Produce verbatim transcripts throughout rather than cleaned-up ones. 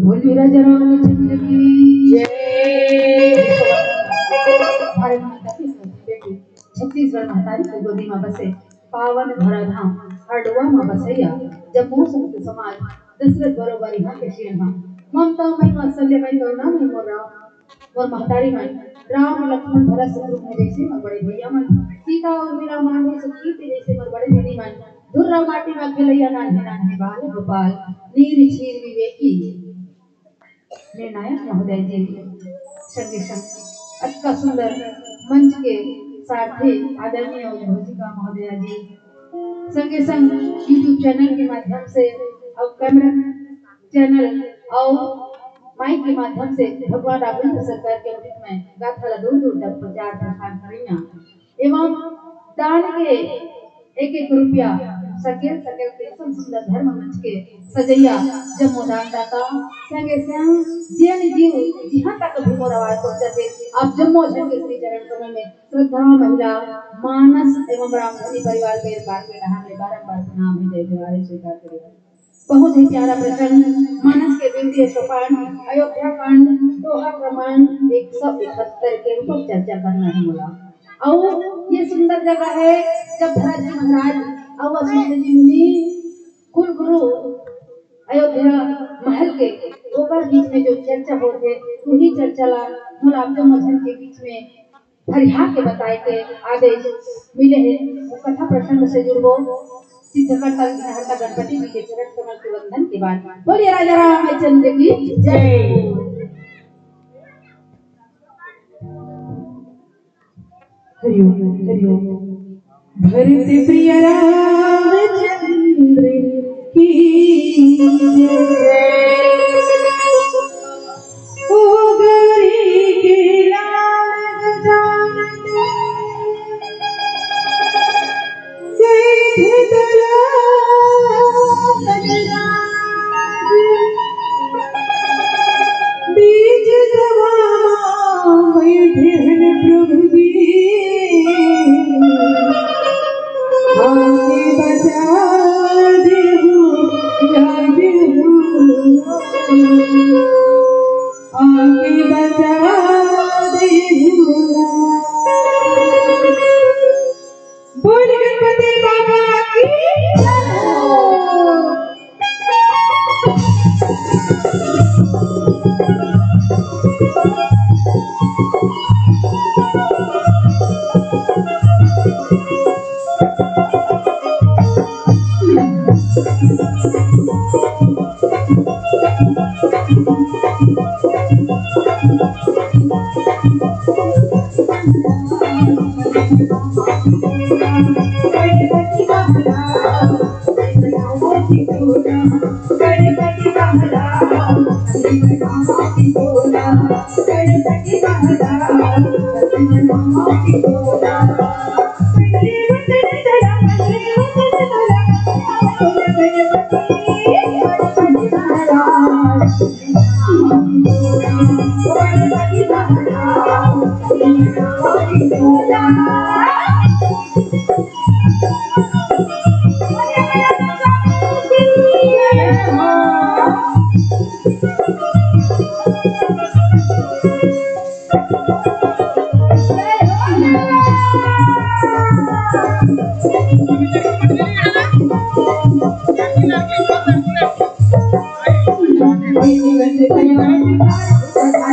बोलिए राजा रामचंद्र की जय। भारत माता की सौतेली बेटी, छत्तीसगढ़ महतारी के गोदी म बसे पावन धराधाम हरडोहा म बसैया जम्मो संत समाज दशरथ बरोबर इहाँ के सियन ह। ममता मई वात्सल्य मई करुणा मई मोर राम, मोर महतारी मन, राम लक्ष्मण भरत शत्रुघ्न जैसे मोर बड़े भैया मन, सीता उर्मिला मांडू सतकीर्ति जैसे मोर बड़े दीदी मन, धुर्रा माटी म खेलैया नान्हे नान्हे बाल गोपाल, नीर छीर विवेकी निर्णायक महोदय जी, संगे संग अतका सुंदर मंच के सारथी आदरणीय उद्घोषिका महोदया जी, संगे संग YouTube चैनल के माध्यम से अउ कैमरा चैनल अउ माइक के माध्यम से भगवान राघवेंद्र सरकार के अमृतमय गाथा ला दूर दूर तक प्रचार प्रसार करैया एवं दान के एक एक रुपया सकेल सकेल के अइसन सुंदर धर्म मंच के सजैया जम्मो दानदाता संगे संग जेन जीव जिहाँ तक भी मोर आवाज पहुँचत हे, आप जम्मो झन के श्री चरण कमल में श्रद्धा महिला मानस एवं रामधनी परिवार के बार के डहार ले बारंबार प्रणाम हे, जय जयकारा स्वीकार करिए। बहुत ही प्यारा प्रसंग, मानस के द्वितीय सोपान, अयोध्या कांड, दोहा क्रमांक एक सौ इकहत्तर के ऊपर चर्चा करना हे मोला। अउ ये सुंदर जगह हे, जब भरत जी महाराज अउ वशिष्ठ जी मुनि कुल गुरु अयोध्या महल के ओकर बीच में जो चर्चा होत हे, उही चर्चा ला मोला आप जम्मो झन के बीच में फरिया के बताए के आदेश मिले हे। वो कथा प्रसंग से जुड़बो, सिद्धकर्ता विघ्नहर्ता गणपति जी के चरण कमल के वंदन के बाद। बोलिए राजा रामचंद्र की जय। हरि ओम, हरि ओम। भरत प्रिय रामचंद्र की जय। ओ गौरी के लाल गजानन बीज सभा मा बैठे हन प्रभु जी, आके बचा देहु लाज हो, आके बचा देहु। बोल गणपति बाबा की जय हो।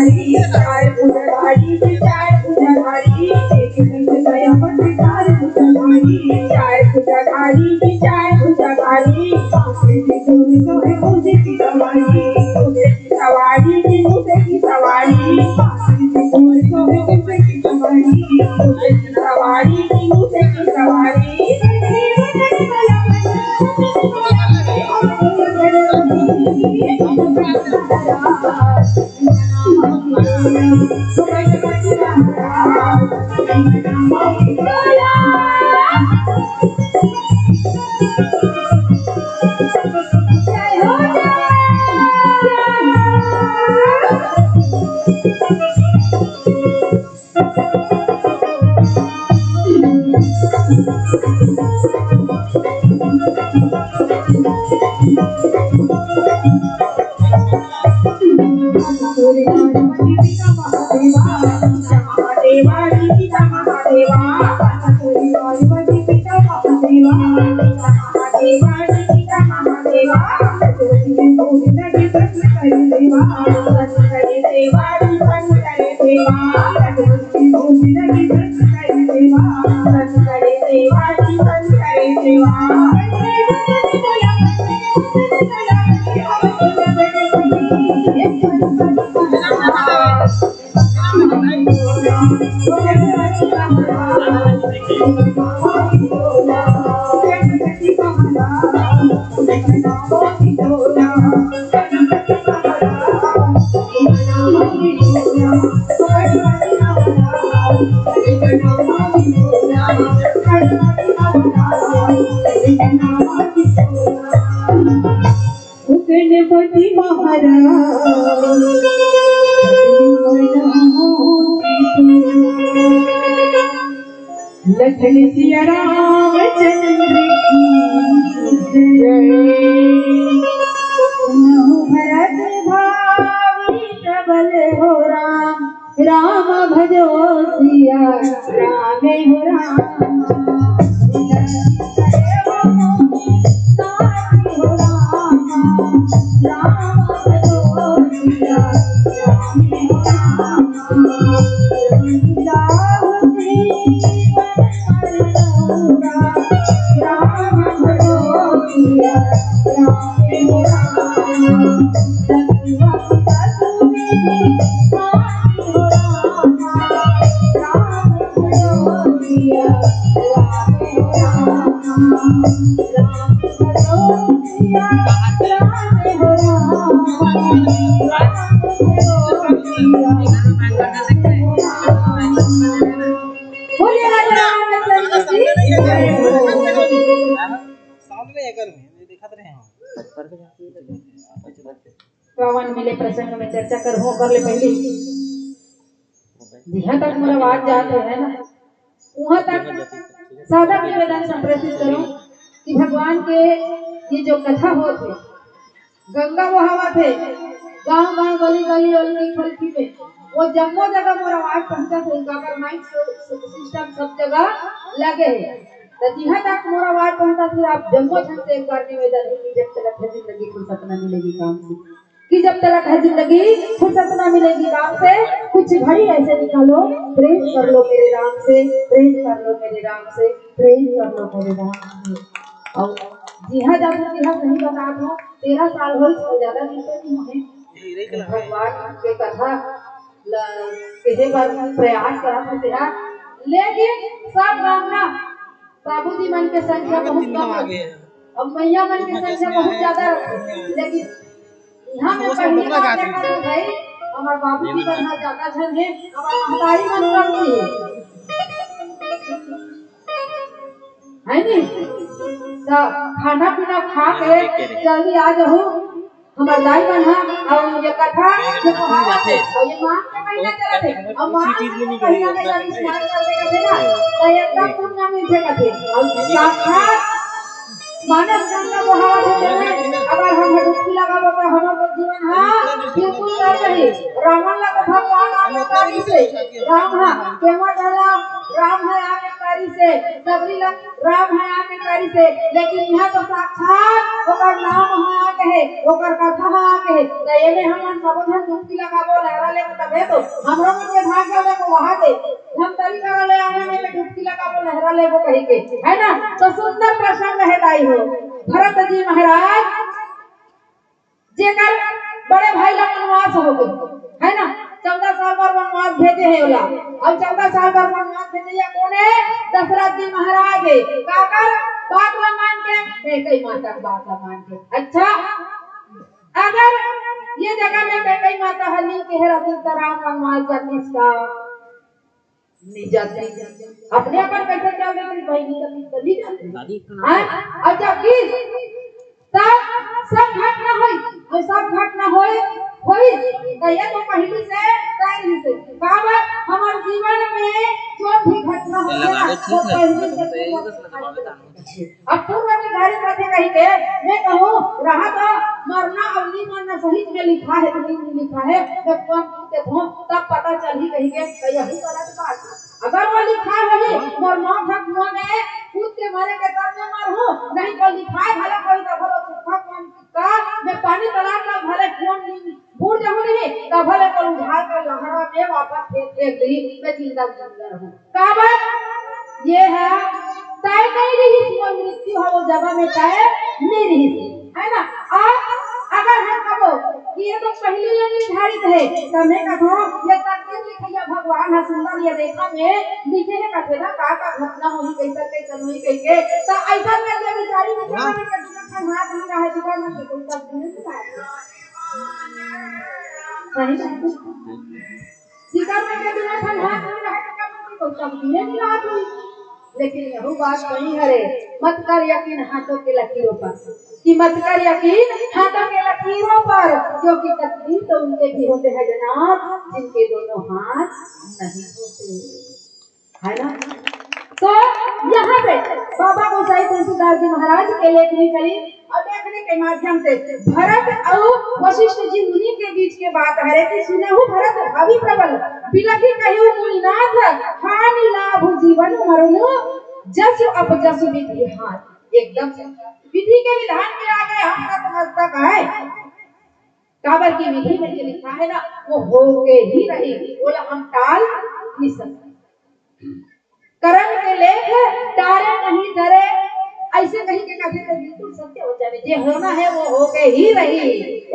चार भुजाधारी की चार भुजाधारी, एक दंत दयावंत चार भुजाधारी, चार भुजाधारी की चार भुजाधारी, पाँच की घोड़ी सोहे ऊँट की सवारी, ऊँट की सवारी की ऊँट की सवारी, पाँच की घोड़ी सोहे ऊँट की सवारी, ऊँट की सवारी की ऊँट की सवारी। गणपति महाराज लखन सिया रामचंद्र की जय। सुनहु भरत भाई सबल हो राम, राम भजो सिया राम हो राम। बोलिए राजा रामचंद्र की जय। सामने नहीं है, घर में, ये दिखाते रहे हैं। श्रवण मिले प्रसंग में चर्चा करहूं, ओकर ले पहले जिहां तक मोर आवाज जात हे ना, उहां तक सादर निवेदन संप्रेषित करूं कि भगवान के ये जो कथा होत हे, गंगा बहावत हे, गांव-गांव, गली-गली, ओलगी-खोलगी में, वो जम्मो जगह मोर आवाज पहुंचत हे, काबर माइक सि-, सि-, सिस्टम सब जगह लगे हे। त जिहां तक मोर आवाज पहुंचत हे, आप जम्मो झन से एक बार निवेदन हे कि जब तलक है जिंदगी फुर्सत ना मिलेगी काम से, कि जब तलक है जिंदगी फुर्सत ना मिलेगी काम से, कुछ घड़ी ऐसे निकालो, प्रेम कर लो मेरे राम से, प्रेम कर लो मेरे राम से, प्रेम कर लो मेरे राम से। अउ जिहां जाबो तिहां सही बतात हों, तेरह साल होइस, अउ ज्यादा दिन तो नहीं होए। भगवान के कथा ल कहे बर प्रयास करत हों तेहा, लेकिन सब गांव ना बाबूजी मन के संख्या बहुत कम हे, अउ मइया मन के संख्या बहुत ज्यादा हे, लेकिन इहां में पहली बात देखा तो भाई, हमर बाबूजी मन ह ज्यादा झन हे, हमर महतारी मन कम हे। है नी? त खाना पीना खा के जल्दी आ जाहू। हमर दाई मन ह अउ ये कथा के कहावत हे, अउ ये माघ के महीना चलत हे, अउ माघ के महीना में जब स्नान करबे करथे ना, त एकदम पुण्य मिलथे कथे। अउ साक्षात मानस गंगा बहावत हे, अगर हम डुबकी लगाबो त हमर तो जीवन ह बिल्कुल तर जाही। रावण ला तो भगवान आके तारिस हे, राम ह केवट ला, राम ह आके से, सबरी ला राम ह आके करिस हे, लेकिन इहाँ तो साक्षात ओकर नाम ह आके हे, ओकर कथा ह आके हे। त एमे हमन सबो झन डुबकी लगाबो, लहरा लेबो, तभे तो हमरो मन के भाग जाओ, देखो वहाँ दे धमतरी करा ले आना, एमे डुबकी लगाबो, लहरा लेबो कही के, है ना? तो सुंदर प्रसंग है दाई हो, भरत जी महाराज जेकर बड़े भाई ला वनवास हो गए, है ना? चौदह साल बर वनवास भेजे हे ओला। अब चौदह साल बर वनवास भेजे या कोन हे? दशरथ जी महाराज हे। काकर बात ला मान के? कैकई माता के बात ला मान के। अच्छा, अगर ये जगह में कैकई माता हर नहीं कहे रहती तो राम वनवास जातीस का? नहीं जाते। अपने अपन कैसे चल रहे हैं भाई, नहीं जाते, नहीं जाते। हाँ? और जब बीस तब सब घटना होई, और सब घटना होई, होई, तो ये तो पहली से तय रही से। काबर हमारे जीवन में जो भी घटना होती है ना, वो पहली से अब पूर्व निर्धारित रखे कही के, मैं कहूँ, रहा तो मरना और नहीं मरना सही में लिखा है, तो नहीं लिखा है, जब कौन के हो, तब पता चल ही कही के, तो यही गलत बात है। अगर वो लिखा होही, मोर मौत ह कुआं में कूद के मरे के तब मैं मरहूँ, नहीं तो लिखाए भले कोई तो भलो सूखा कुआं का मैं पानी तलाब का भले कुआं में बूड़ जाहूँ नहीं, तब भले को उझाल कर लहरा में वापस फेंक, फेंक दी, मैं जिंदा जिंदा रहूँ। काबर? ये है, तय नहीं रही, मोर मृत्यु है वो जगह में तय नहीं रही। है ना? अब अगर हम कहो कि ये तो पहले ही निर्धारित है, तो मैं कहो, ये तकदीर लिखैया भगवान ह सुंदर ये रेखा में लिखे हे, कथे ना का का घटना होही, कैसन कैसन होही कह के, तो ऐसा कर दिया बेचारी में हाँ। के दुनो ठन हाथ नहीं रहा, जिकर मन के कोई तकदीर नहीं रहा। सही बात है। जिकर मन के दुनो ठन हाथ नहीं रहा, जिकर मन के कोई तकदीर नहीं रहा। लेकिन यहू बात नहीं हरे, मत कर यकीन हाथों के लकीरों पर, कि मत कर यकीन हाथों के लकीरों पर, क्योंकि तकदीर तो उनके भी होते हैं जनाब, जिनके दोनों हाथ नहीं होते, है ना? तो यहाँ पे बाबा गोसाई तुलसीदास जी महाराज के लेखनी चली और लेखनी के माध्यम से भरत और वशिष्ठ जी मुनि के बीच के बात हरे कि सुनहु भरत भावि प्रबल, बिलखि कह्यु मुनिनाथ, हानि लाभ जीवन मरनु, जसु अपजसु विधि हाथ। एकदम से विधि के विधान के आगे हम नतमस्तक आए। काबर की विधि में जो लिखा है ना, वो होके ही रही, बोला हम टाल नहीं सकते। करम के लेख टारे नहीं डरे, ऐसे कही के कथे तो बिल्कुल सत्य हो जावे। जे होना है वो होके ही रही।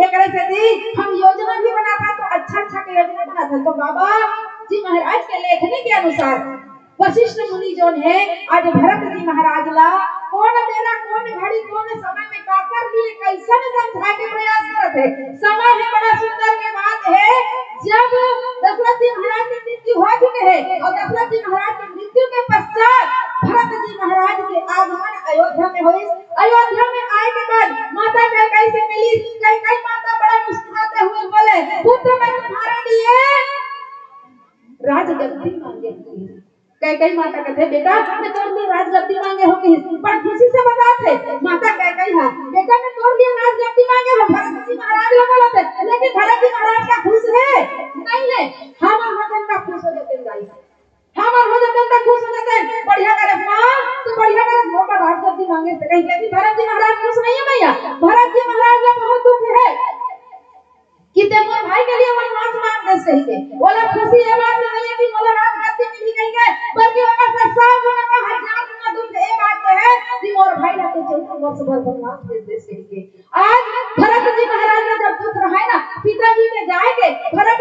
एकरे सेती हम योजना भी बनाता तो अच्छा अच्छा के योजना बनाता। तो बाबा जी महाराज के लेखनी के अनुसार वशिष्ठ मुनि जोन है, आज भरत जी महाराज ला कोन बेरा, कोन घड़ी, कोन समय में काकर लिए कैसन समझाए के प्रयास करत है। समय है बड़ा सुंदर के बात है, जब दशरथ जी महाराज के मृत्यु हो चुके हैं और दशरथ जी महाराज के मृत्यु के पश्चात भरत जी महाराज के आगमन अयोध्या में होइस। अयोध्या में आए के बाद माता कैकई से मिली। कैकई माता बड़ा मुस्कुराते हुए बोले, पुत्र, मैं तुम्हारे लिए राजगद्दी मांगे हुए हूँ। कैकई माता कथे, बेटा, मैं तोर लिए राजगद्दी मांगे हो कहिस, बड़ खुशी से बतात हे माता कैकई हा, बेटा, मैं तोर लिए राजगद्दी मांगे हो, भरत जी महाराज ला बोलत हे, लेकिन भरत जी महाराज का खुश है? नहीं है। हमन हो जन का खुश हो जाते दाई, हमन हो जाते तो खुश हो जाते, बढ़िया करे माँ, तो बढ़िया करे मोर बर राजगद्दी मांगे से कही, लेकिन भरत जी महाराज खुश नहीं है भैया, भरत जी महाराज ला बहुत दुख है। कि ते मोर भाई के लिए वनवास मांग दे सही के। ओला खुशी ये बात से नहीं है कि मोला राजगद्दी मिली कही के, बल्कि ओकर से सौ गुना का हजार गुना दुख ये बात से है कि मोर भाई ला तो चौदह वर्ष भर वनवास भेज दे सही के। आज भरत जी महाराज ने जब दुख रहा है ना, पिताजी के जाए के, भरत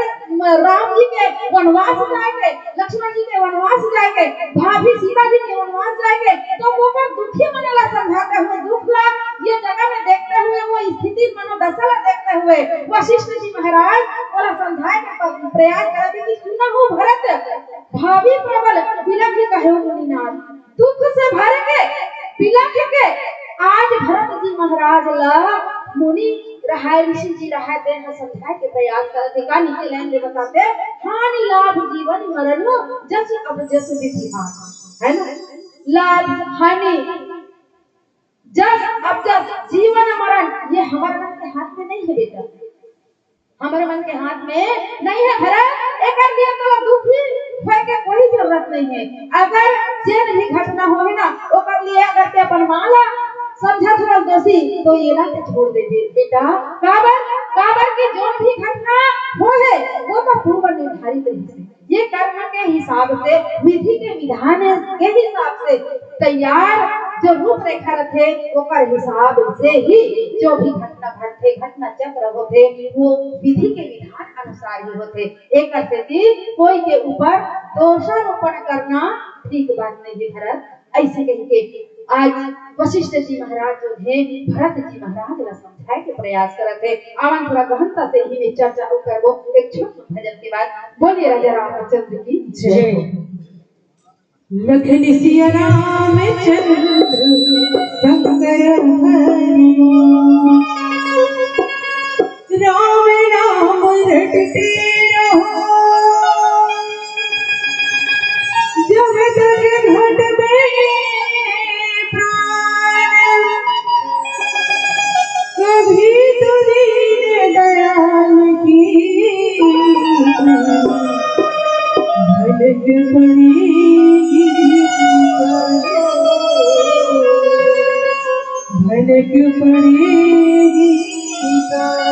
राम जी के वनवास जाए के, लक्ष्मण जी के वनवास जाए के, भाभी सीता जी के वनवास जाए के, तो ओकर दुखी मन ला समझाते हुए, दुख ला ये जगह में देखते हुए, वो स्थिति मनोदशा ला देखते हुए वशिष्ठ जी महाराज ओला समझाए के प-, प्रयास करत हे कि सुनहु भरत भावि प्रबल बिलखि कह्यु मुनिनाथ। दुख से भर के, बिलख के आज भरत जी महाराज ला मुनि रहाय, ऋषि जी रहाय, तेन ह समझाए के प्रयास करत हे। का नीचे लाइन में बताते, हानि लाभ जीवन मरनु, जसु अपजसु विधि हाथ, है ना? लाभ हानि, जस अपजस, जीवन मरण, ये हमर मन के हाथ में नहीं है बेटा, हमर मन के हाथ में नहीं है भरत। एकर लिए तो दुखी होए के कोई जरूरत जरूरत नहीं है। अगर जेन भी घटना होहे ना, ओकर लिए अगर ते अपन माँ ला समझत हवस दोषी, तो ये ला ते छोड़ दे बे-, बेटा। काबर, काबर कि जोन भी घटना होहे, वो तो पूर्व निर्धारित रहिथे। ये कर्म के हिसाब से, विधि के विधान के हिसाब से तैयार जो रूपरेखा रथे, ओकर हिसाब से ही जो भी घटना घटथे, घटना चक्र होथे, वो विधि के विधान अनुसार ही होथे। एकर सेती कोई के ऊपर दोषारोपण करना ठीक बात नहीं है भरत। ऐसे कहिके आज वशिष्ठ जी महाराज जो है, भरत जी महाराज ला समझाए के प्रयास करत हे। आवन थोड़ा गहनता से ही में चर्चा अउ करबो एक छोट भजन के बाद। बोलिए राजा रामचंद्र की जय। जय। लखन सिया रामचंद्र शंकर हरि ओम। राम नाम रटते रहो, जब तक घट में प्राण। कभी तो दीन दयाल की भनक पड़ेगी पुकार, भनक पड़ेगी पुकार।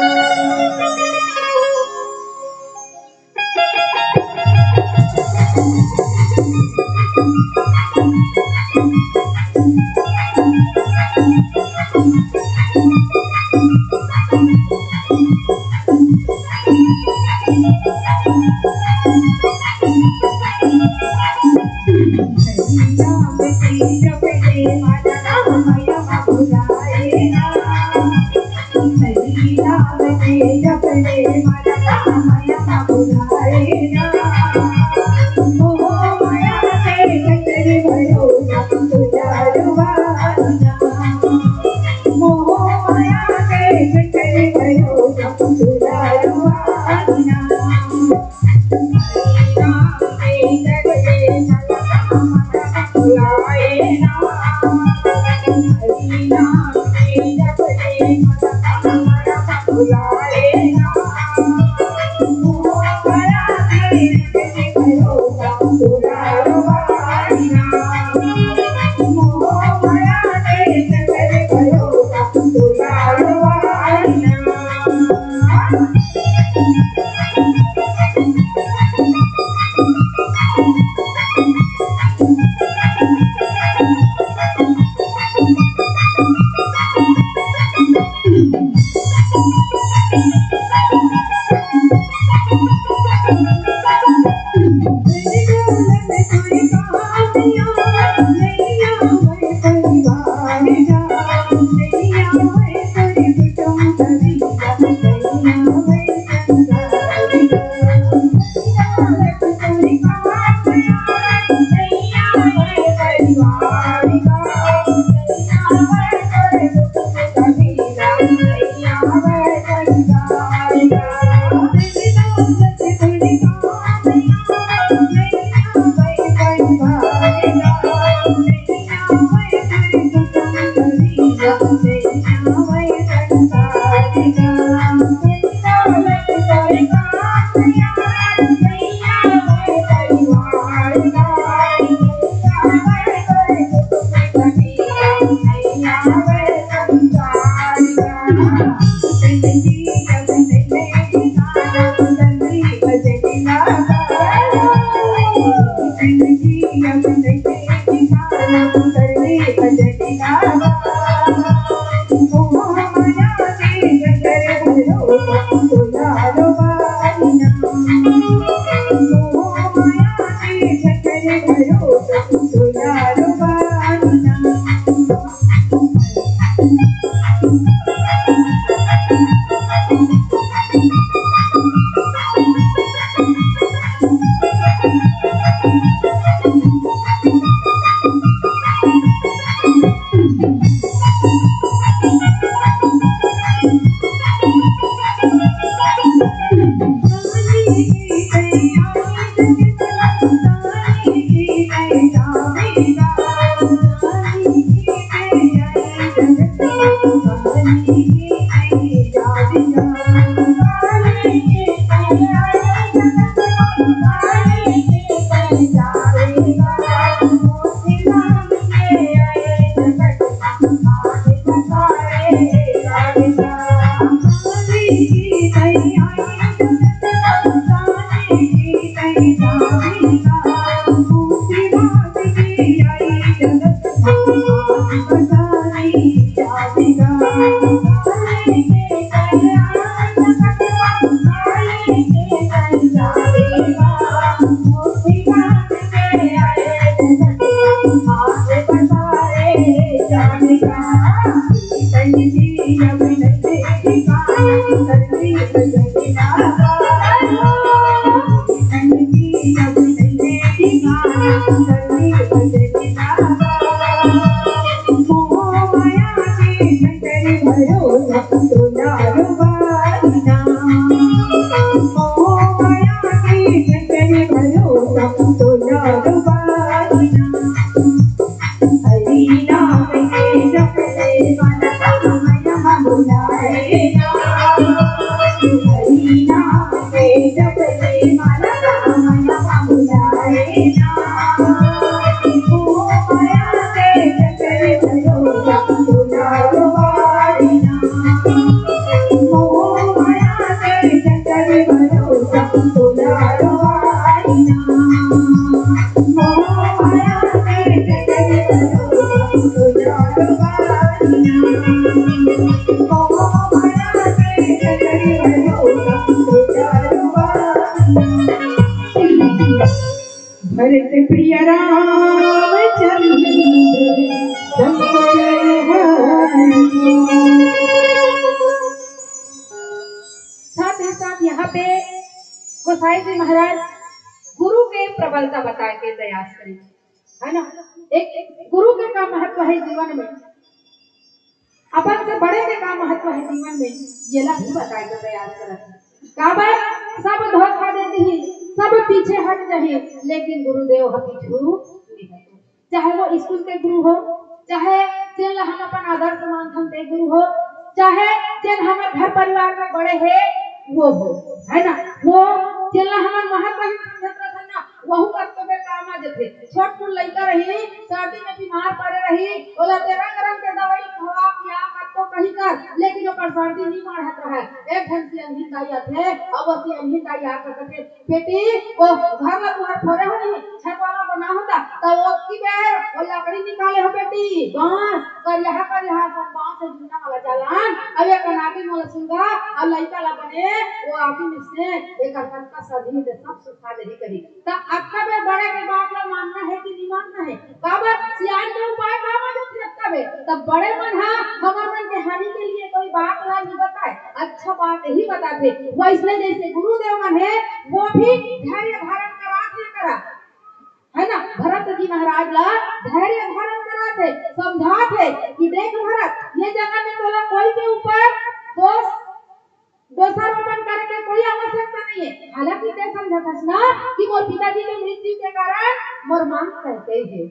भरत प्रिय रामचंद्र शंकर हरि। साथ ही साथ यहाँ पे गोसाई जी महाराज गुरु के प्रबलता बताए के प्रयास करें, है ना? एक गुरु के का महत्व है जीवन में, अपन से बड़े के का महत्व है जीवन में, ये ला भी बताए के प्रयास करत है। काबर सब धोखा दे दिही, सब पीछे हट जाही, लेकिन गुरुदेव ह पीछू नहीं हटे। चाहे वो स्कूल के गुरु हो, चाहे जेन ला हम अपन आदर्श मानथन ते गुरु हो, चाहे जेन हमर घर परिवार में बड़े हे वो हो, है ना? वो जेन ला हमन महत्वहीन समझत रथन ना, वहू कतको बेर काम आ जथे। छोट कुन लइका रही, सर्दी में बीमार पड़े रही, ओला तेरा गरम के दवाई खवा पिया कतको कहीं कर, लेकिन ओकर सर्दी नहीं माढ़त रहय। एक ठन सियनहीन दाई आथे, अब वो सियनहीन दाई आके कथे, "बेटी, वो घर ला तुहर फोरे हो नहीं, छत वाला बना होता, त वो की बेर वो लकड़ी निकाले हो बेटी, बांस, करिया करिया सब बांस है, जूना वाला चालान, अब ये कनाती मोला सुलगा, अब लइका ला बने, वो आगी में से एक कतका सधी दे सब सुखा देही कही।" त अतका बेर बड़े के बात ला मानना है कि नहीं मानना है? काबर सियान के उपाय काम आ जाथे अतका बेर। त बड़े मन ह हमर मन के हानि के लिए कोई बात ला नहीं बताए, अच्छा बात ही बताथे। वैसने जैसे गुरुदेव मन है, वो भी धैर्य धारण कराथे करा, है ना? भरत जी महाराज ला धैर्य धारण कराथे, समझाथे कि देख भरत, ये जगह में तोला कोई के ऊपर दोष दोषारोपण करे के कोई आवश्यकता नहीं है। हालांकि ते समझथस ना कि मोर पिताजी के मृत्यु के कारण मोर मां कइसे हे,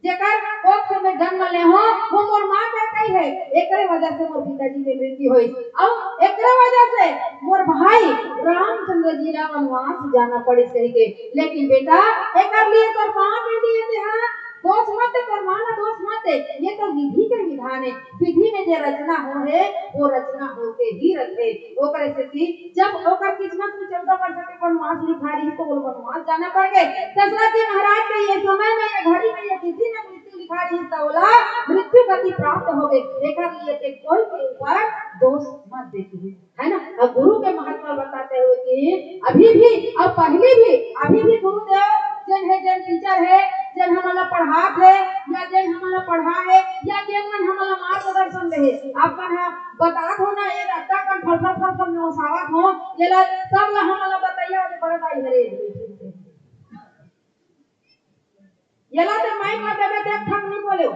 जेकर कोख से मैं जन्म ले हो, वो मोर मां कइसे हे, एकरे वजह से मोर पिताजी के मृत्यु होइस, अउ एकरे वजह से मोर भाई रामचंद्र जी ला वनवास जाना पड़िस कहिके। लेकिन बेटा, एकर लिए तोर मां के लिए ते हा दोष मत दे, तोर मां ला दोष मत दे, ये तो विधि के विधान है। विधि में जे रचना हो हे, वो रचना होके ही रथे। ओकरे सेती जब ओकर किस्मत में चौदह वर्ष के वनवास लिखा रही, तो वो वनवास जाना पड़ गए। दशरथ जी महाराज के ये समय में, ये घड़ी में, ये तिथि में मृत्यु लिखा रही, तो ओला मृत्यु गति प्राप्त हो गई। एकर लिए ते कोई के ऊपर दोष मत देखिए, है ना? और गुरु के महत्व बताते हुए कि अभी भी और पहले भी, अभी भी गुरुदेव जेन है, जेन टीचर है, जेन हमन ला पढ़ात है या जेन हमन ला पढ़ा है या जेन मन हमन ला मार्गदर्शन दे है, आप मन ह बतात हो ना, ये रद्दा कन फल फल फल फल नोसावत हो, ये ला सब ला हमन ला बताइए, और बड़ा दाई हरे। ये ला तो माइक ला देवे, देख ठक नहीं बोले हो।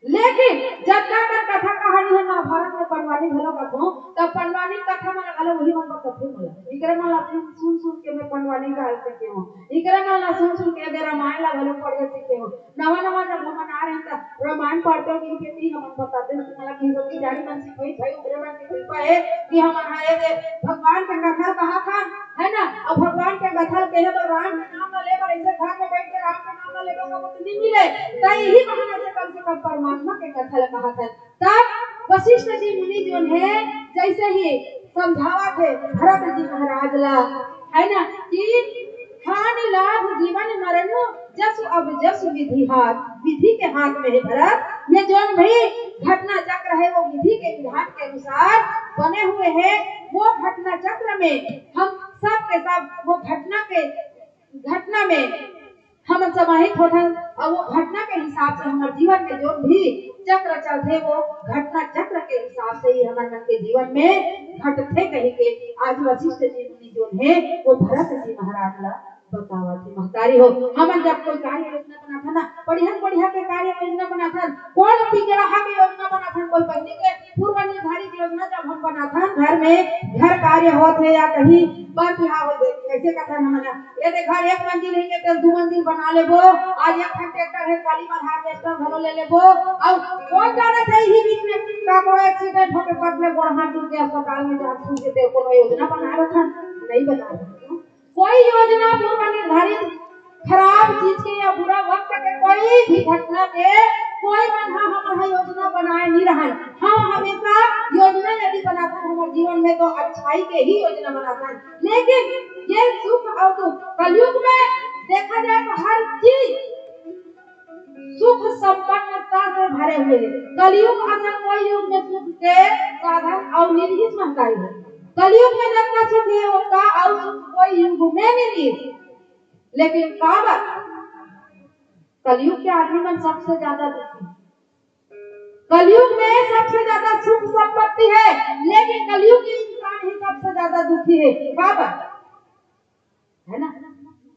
लेकिन जतका कर कथा कहानी है महाभारत में पंडवानी घलो कथो, तब पंडवानी कथा मन घलो वही मन पर कथे मोला। इकरे मन ला सुन, सुन, सुन के मैं पंडवानी का सीखे हूँ। इकरे मन ला सुन, सुन के दे रामायण ला घलो पढ़े सीखे हूँ। नवा, नवा जब हमन आ रहे हैं, तब रामायण पढ़ते हो कि बेटी हमन बताते हो, तुम्हारा कहीं लोग की जानी मन सिखाई भाई, उकरे मन की कृपा है कि हमन आए दे भगवान के कथा कहा था, है ना? अब भगवान के कथा के है तो राम के नाम ना ले बर, ऐसे घर में बैठ के राम के नाम ना ले बर, वो तो नहीं मिले। तो यही बहाना से कम से कम परमात्मा के कथा ला कहा था। तब वशिष्ठ जी मुनि जो है, जैसे ही समझावत हे भरत जी महाराज ला, है ना, कि हानि लाभ जीवन मरनु, जसु अब जसु विधि हाथ, विधि के हाथ में हे भरत। ये जोन भी घटना चक्र है, वो विधि के विधान के अनुसार बने हुए हैं। वो घटना चक्र में हम सब के सब वो घटना के, घटना में हम समाहित होथन, और वो घटना के हिसाब से हमारे जीवन में जो भी चक्र चलथे, वो घटना चक्र के हिसाब से ही हमारे मन के जीवन में घटथे कही के आज वशिष्ठ जी मुनि जो है, वो भरत जी महाराज ला बतावत हे। महतारी हो, हमन जब कोई कार्य योजना बनाथन ना, बढ़िया बढ़िया के कार्य योजना बनाथन, कोन बिगड़हा के योजना बनाथन, कोई पहले के पूर्व निर्धारित योजना जब हम बनाथन, घर में घर कार्य होत हे या कहीं बर बिहाव हो गए, कैसे कथन हमन, ये देखा, एक मंजिल है के तेल दू मंजिल बना लेबो, आज एक ठन ट्रैक्टर है, काली माल हार्वेस्टर घलो ले लेबो, और कौन जानत है इही बीच में का कोई एक्सीडेंट होके पट में गोड़ हाथ टूट के अस्पताल में जाके छूट के तेल कोनो योजना बना रखा, नहीं बना रखा। कोई योजना पूर्व निर्धारित खराब चीज के या बुरा वक्त के कोई भी घटना के कोई मन हा हमन हा योजना बनाए नहीं रहन। हम हमेशा योजना यदि बनाथन हमारे जीवन में तो अच्छाई के ही योजना बनाथन। लेकिन ये सुख और दुख कलयुग में देखा जाए तो हर चीज सुख संपन्नता से भरे हुए हैं। कलयुग अगर कोई युग में सुख के साधन और निरहित महतारी है, कलयुग में जितना सुख है उतना और सुख कोई युग में नहीं है। लेकिन काबर कलयुग के आदमी मन सबसे ज्यादा दुखी, कलयुग में सबसे ज्यादा सुख संपत्ति है, लेकिन कलयुग के इंसान ही सबसे ज्यादा दुखी है। काबर? है ना?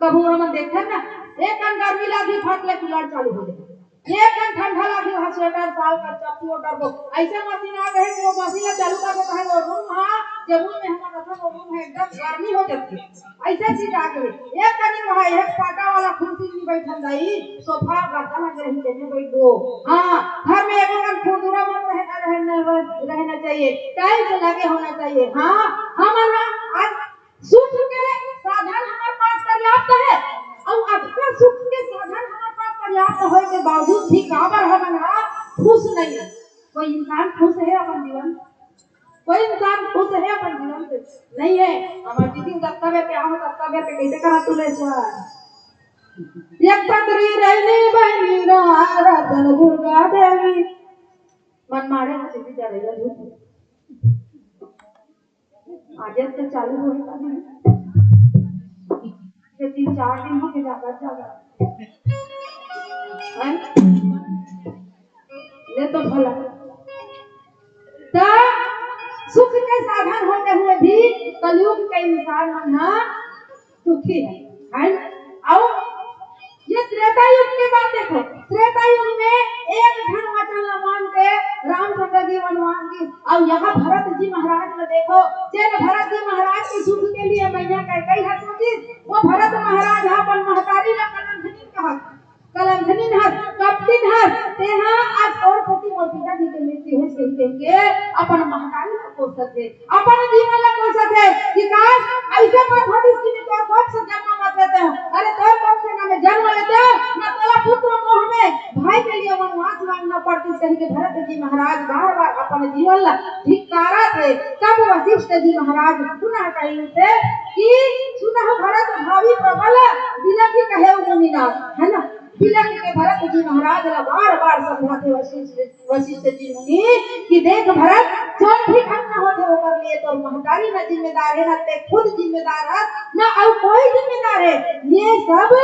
कभू हमन देखथन ना, एक कन गर्मी लागही, फट ले कूलर चालू हो जाए, एक कन ठंडा लागही, वहाँ स्वेटर, साल का चप्पी ओटर को ऐसे मशीन आ गए कि वो मशीन ला चालू करबो कहे वो रूम हा, जे रूम में हमन रथन वो रूम है एकदम गर्मी हो जाती है। ऐसे चीज आ गए, एक कनी वहाँ एक पाटा वाला कुर्सी में बैठन दाई, सोफा गद्दा लगे रही, जेमे बैठबो। हाँ, घर में एक कन खुरदुरा मत रहना, रहना, रहना चाहिए, टाइल्स लगे होना चाहिए। हाँ, हमन हा आज सुख के साधन हमारे पास पर्याप्त है, और अतका सुख के साधन हमारे पास पर्याप्त होए के बावजूद भी काबर हमन हा खुश नहीं है। कोई इंसान खुश है अपन जीवन? कोई इंसान खुश है अपन जीवन से? नहीं है। हमारे दीदी दत्ता बेर के, हम दत्ता बेर के कैसे करा तू ले सर? एक पतरी रहनी बहनी रहा रतन दुर्गा देवी। मन मारे ना दीदी जा रही है। आज तो चालू होए का नहीं? ये तीन चार दिन हो गए जाकर जाकर। हैं? ले तो भला। त सुख के साधन होते हुए भी कलयुग के इंसान मन हा दुखी है, है ना? और ये त्रेता युग के बात देखो, त्रेता युग में एक धन वचन ला मान के रामचंद्र जी वनवास की, और यहाँ भरत जी महाराज में देखो, जेन भरत जी महाराज के सुख के लिए मैया कैकेयी हा सोचिस, वो भरत महाराज हा अपन महतारी ला कलंघनी कहा, कलंघनी हस, कपटिन हस, तेहा आज तोर सेती मोर पिताजी के मृत्यु होइस कहि के अपन महतारी ला कोसत हे। अपन जीवन ला कोसत हे कि काश ऐसे मत होतिस कि मैं तोर कोख से जन्म मत लेते हो। अरे तोर कोख से ना मैं जन्म लेते हो, ना तोला पुत्र मोह में भाई के लिए वनवास मांगना पड़तिस कहि के भरत जी महाराज बार-बार अपन जीवन ला धिक्कारत हे। तब वशिष्ठ जी महाराज पुनः कहिन से कि सुनहु भरत भावी प्रबल बिलखि कहेउ मुनिनाथ, है ना? बिलख के भरत जी महाराज ला बार-बार समझाथे वशिष्ठ, वशिष्ठ जी मुनि कि देख भरत, जोन भी घटना होथे ओकर लिए तोर महतारी ना जिम्मेदार हे, ना ते खुद जिम्मेदार हस, ना अउ कोई जिम्मेदार हे। ये सब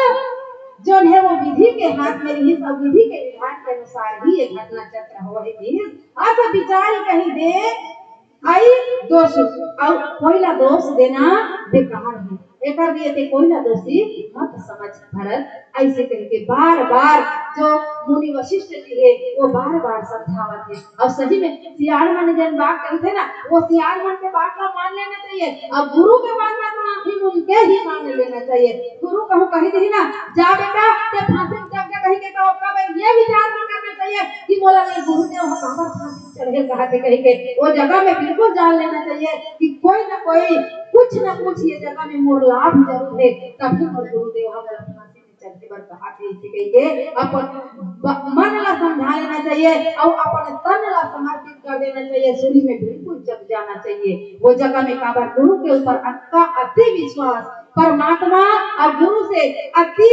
जोन हे वो विधि के हाथ में रहिस, सब विधि के विधान के अनुसार ही ये घटना चक्र होए हे। अस विचारी कहि दे अइ दोष, अउ कोई ला दोष देना बेकार हे। एकर लिए ते कोई ला दोषी मत समझ भरत, ऐसे कहिके बार-बार जो मुनि वशिष्ठ जी हे, वो बार-बार समझावत हे। अउ सही में सियान मन जेन बात कहिथे ना, वो सियान मन के बात ला मान लेना चाहिए, अउ गुरु के बात ला तो आँखी मूंद के ही मान लेना चाहिए। गुरु कहूँ कहि दिही ना, "जा बेटा, ते फांसी में चढ़ जा," कहिके, तो ओकर बाद ये विचार नहीं करना चाहिए कि मोला ये गुरुदेव ह काबर फांसी चढ़े कहाथे कहिके। वो जगह में बिल्कुल जान लेना चाहिए कि कोई ना कोई, कुछ ना कुछ ये जगह में मोर लाभ जरूर हे, तभी मोर गुरुदेव ह मोला फांसी में चढ़े बर कहाथे कहिके अपन ब-, मन ला समझा लेना चाहिए और अपन तन ला समर्पित कर देना चाहिए, सूली में बिल्कुल जग जाना चाहिए। वो जगह में काबर गुरु के ऊपर अतना अति विश्वास, परमात्मा और गुरु से अति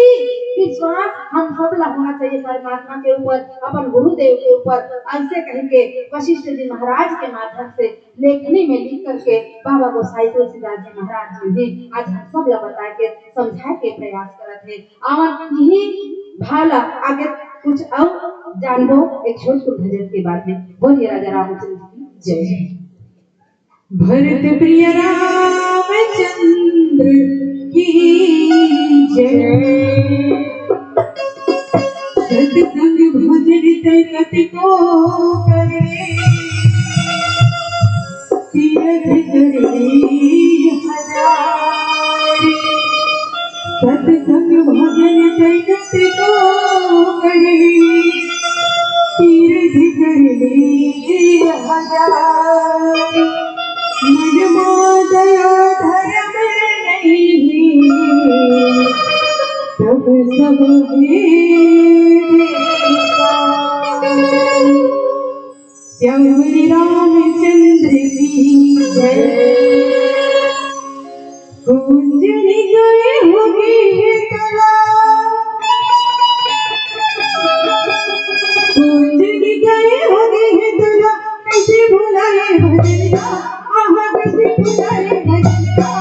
विश्वास हम सब ला होना चाहिए, परमात्मा के ऊपर, अपन गुरुदेव के ऊपर। ऐसे कह के वशिष्ठ जी महाराज के माध्यम से लेखनी में लिख करके बाबा गोसाई तुलसीदास जी महाराज जी भी आज हम सब ला बता के समझा के प्रयास करत हे। आवन यही भाव ला आगे कुछ अउ जानबो एक छोटकुन भजन के बाद में। बोलिए राजा रामचंद्र की जय। भरत प्रिय रामचंद्र की जय। सतसंग भोजन तै कतिको करे, तीरथ कर लीन हजार। सतसंग भोजन तै कतिको करे, तीरथ कर लीन हजार। मन मा दया धर्म नहीं, तब सब हे बेकार। श्याम रामचंद्र की जय। कुंज निकाय होगे हे तोला, कुंज निकाय होगे हे तोला, कैसे भुलाए भजन का, आहा, कैसे भुलाए भजन का।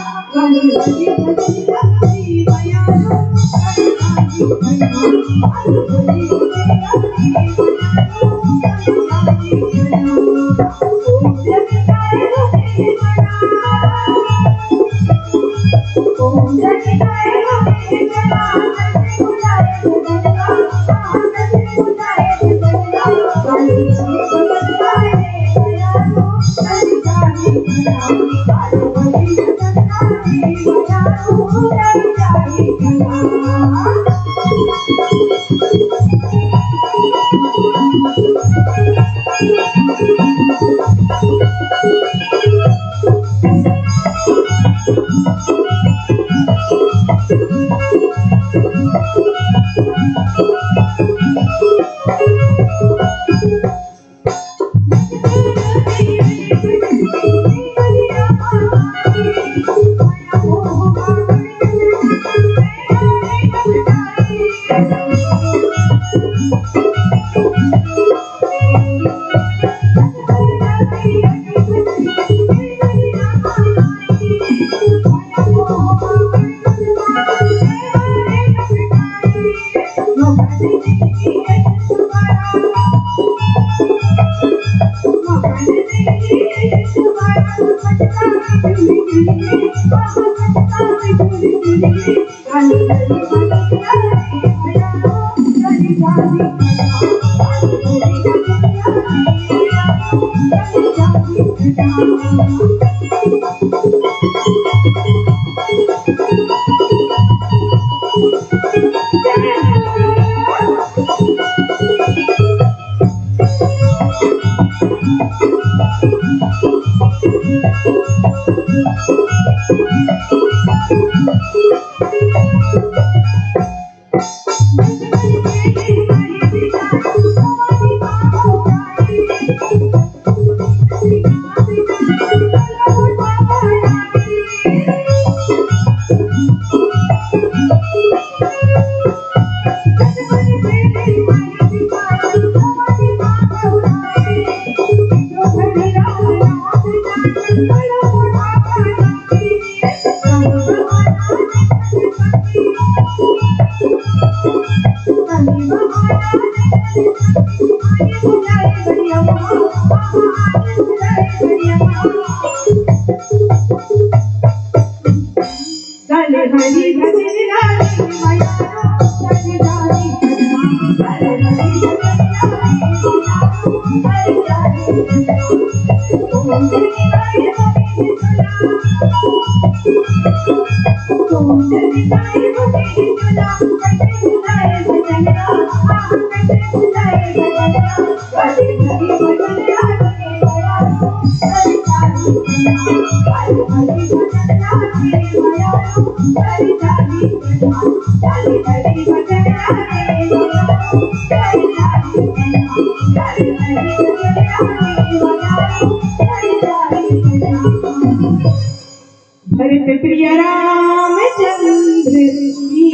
भरत प्रिय रामचंद्र की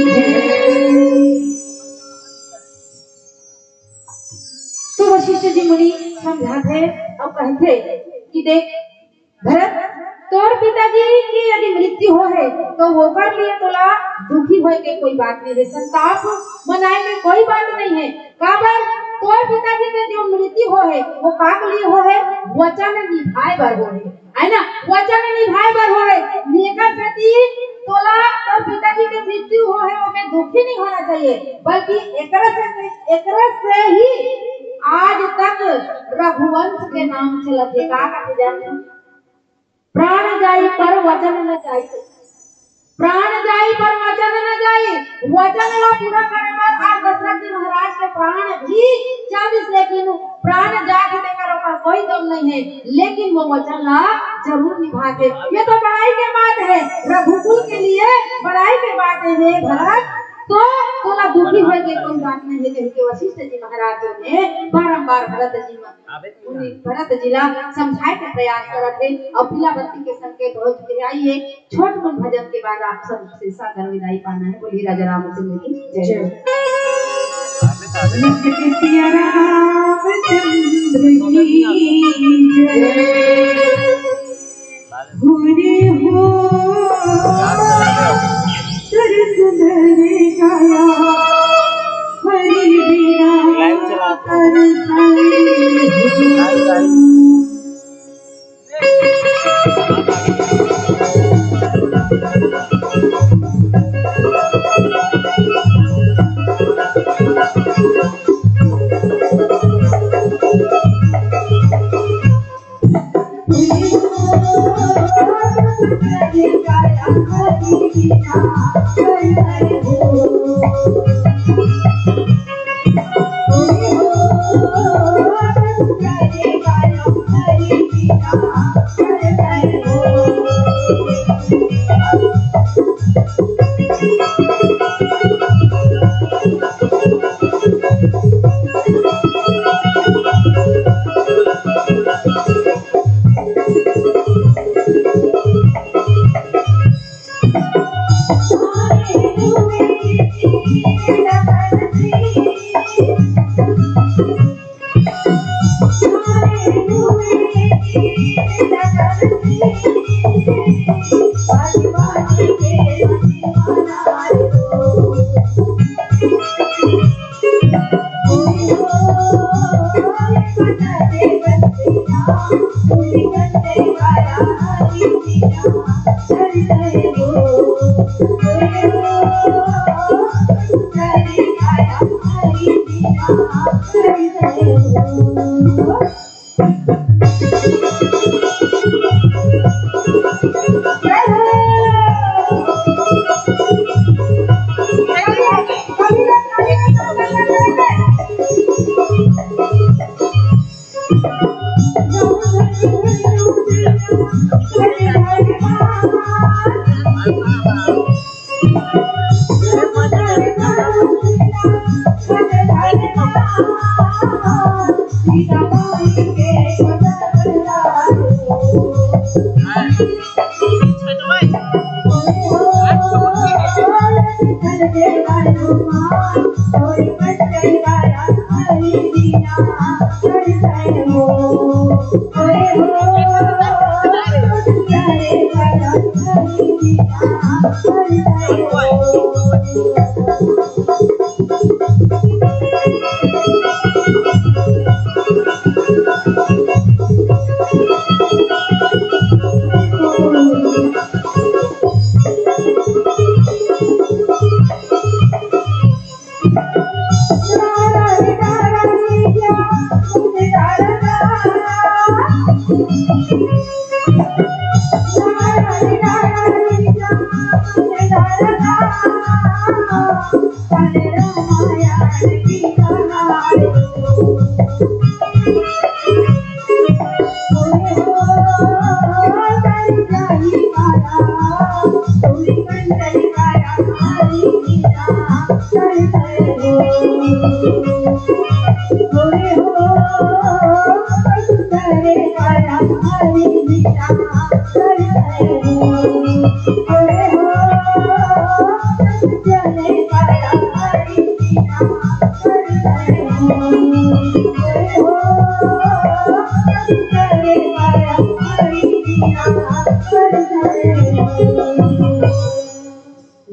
जय। तो वशिष्ठ जी मुनि समझाथे अउ कहथे कि देख भरत, तोर पिताजी के यदि मृत्यु होहे, तो ओकर लिए तोला दुखी होए के कोई बात नहीं है, संताप मनाए में कोई बात नहीं है। काबर? तोर पिताजी के जो मृत्यु होहे, वो काक लिए होहे? वचन निभाए बर होहे, है ना? वचन निभाए बर होहे। एकर सेती तोला तोर पिताजी के मृत्यु होहे, ओमे दुखी नहीं होना चाहिए, बल्कि एकरा से, एकरा से ही आज तक रघुवंश के नाम चलत हे। का कहथे जाने? प्राण जाई पर वचन न जाई। प्राण जाई पर वचन न जाई। वचन ला पूरा करे बर आज दशरथ जी महाराज के प्राण भी चल दिस, लेकिन प्राण जात तेकर ओकर कोई गम नहीं है, लेकिन वो वचन ला जरूर निभाथे। ये तो बड़ाई के बात है, रघुकुल के लिए बड़ाई के बात है। हे भरत, तो तोला दुखी होए के कोई बात नहीं है, कहिके वशिष्ठ जी महाराज जो है बारंबार भरत जी म-, उन्हीं भरत जी ला समझाए के प्रयास करत हे। और पीला बत्ती के संकेत हो चुके हे। आइए, छोट कुन भजन के बाद आप सबसे सादर विदाई पाना है। बोलिए राजा रामचंद्र की जय। जय। सिया रामचंद्र की जय। भूरे हो सुर सुंदर गाया, हरि बिना करता है।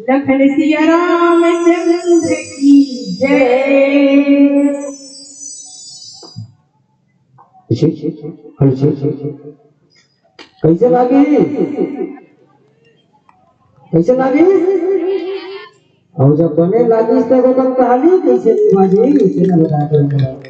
लखन सिया रामचंद्र की जय। कैसे लागी? कैसे लागी? अउ जब बने लागी, तब ओकर ताली कैसे नहीं बाजी? कैसे ना बता दो।